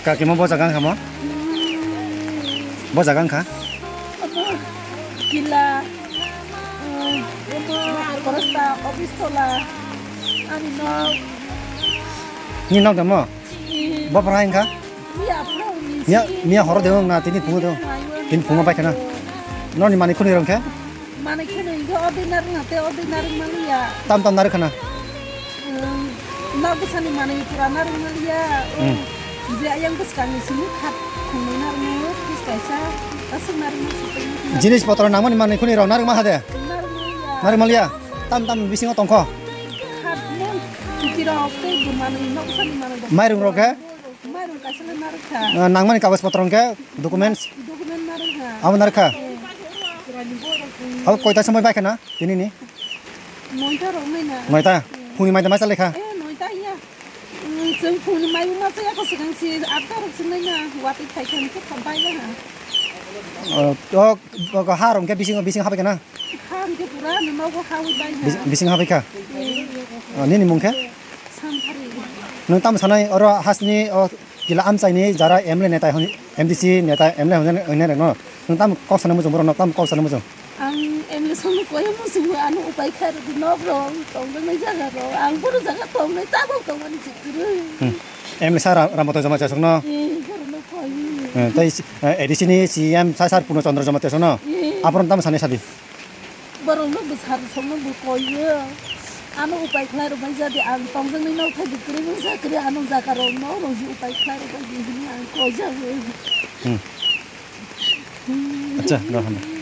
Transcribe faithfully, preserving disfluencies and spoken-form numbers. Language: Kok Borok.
Kaki mo bo jaga wngkha mo? Bo jaga wngkha? Omo kila, eh, omo Korosla, Office Tola, ani nok. Ni nok de mo? Eh. Bo phra wngkha? Miya phra wngkha. Miya, miya horo de wng na, tini phungo de wng. Tini phungo bai khana. Noni mani khuni rong khe? Manwi kheno hwnkhe ordinary na tei ordinary manliya. Tam tam narwk khana. Umm, nok bwsani manwi pura narwk manliya. Hmm. Je ayang bwskangni simi khat khumui narwkmano, fridge kaisa, aswk narwkmano. Jinis potro nangmani manwi khuni rok narwk maha de? Narwk manliya. Narwk manliya? Tam tam bisingo tongkho? Khat no, chuki rok tei bo manwi, nok bwsani manwi rok. Mairung rok khe? Mairung kaisa le narwk kha. Ah, nangmani kagoj potro hwnkhe documents? Document narwk kha. Abo narwk kha? Eh. Abo koita somoi bai khana tinini? Noita rok mai na. Noita? Hmm. Phungni maida mai chalai kha? Eh, noita ya. Hmm, chwng phungni mai ma chaya ko swkang si atta rok swng nai na. Watwi phai kha hwnkhe kha bai ya ha. Oh, oh, oh, ha rok hwnkhe bising, bising habai khana? Ha hwnkhe pura no nogo ha wi bai ha. Bis-, bising habai kha? Hmm. Oh, nini mung khe? Samphari. Nwng tamo sanai oro hasni o kila amchaini jara M L A neta hwn, M D C neta M L A hwn, hwnwi rwno. Nwng tamo kok sana muchung borokno, tamo kok sana muchung? Ang M L A songno koyo muchungo, ano upai kha rwdi nok rok, tongjaknai jaga rok. Ang bono jaga tongnai, tabok tongmani se kwrwi. Hmm. M L A sa Ra-, Rambatai Jamatia songno? Eh, borokno koyo. Eh, tei, eh, A D C ni C M sa sar Purno Chandra Jamatia songno? Eh. Aborokno tamo sanai sadi? Borokno bwsarok songno bo koiyo. Ano upai khlai rwbai jadi ang tongjaknai nok thai kwrwi wngsa kwrwi ano jaga rok nok rok upai khlai rwbai di hwnwi ang koijago. Hmm. Acha, no, no.